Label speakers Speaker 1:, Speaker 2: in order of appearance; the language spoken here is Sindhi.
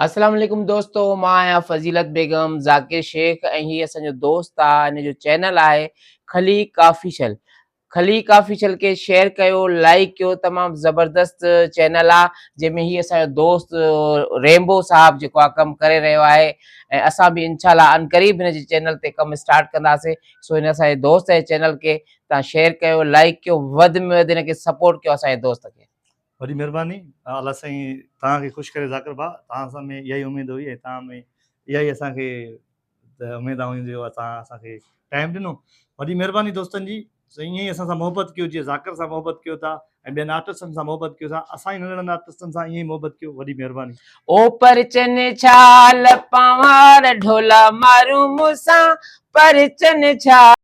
Speaker 1: السلام عليڪم دوستو مان آهيان فضيلت بيگم ذاڪر شيخ ۽ هي اسان جو دوست آ ان جو چينل آهي خليق آفيشل خليق آفيشل کي شيئر ڪيو لائيڪ ڪيو تمام زبردست چينل آ جنهن ۾ هي اسان جو دوست ريمبو صاحب جيڪو آ ڪم ڪري رهيو آهي ۽ اسان به انشاء الله عنقريب هن جي چينل تي ڪم اسٽارٽ ڪنداسين سو هن اسان جي دوست جي چينل کي تان شيئر ڪيو لائيڪ ڪيو وڌ ۾ وڌ هن کي سپورٽ ڪيو اسان جي دوست کي.
Speaker 2: وڏي مھرباني الله سائين توھان کي خوش ڪري ذاڪر ڀاء توھان سان ۾ اها ئي اميد هئي ۽ توھان ۾ اها ئي اسان کي اميد هئي جو توھان اسان کي ٽائيم ڏنو وڏي مھرباني دوستن جي ائين ئي اسان سان محبت ڪيو جيئن ذاڪر سان محبت ڪيو ٿا ۽ ٻين آرٽسٽن سان محبت ڪيو ٿا اسان جي ننڍڙن آرٽسٽن سان ائين ئي محبت ڪيو وڏي مھرباني.
Speaker 1: او پرچن ڇال پنوار ڍولا مارون مون سان پرچن ڇال.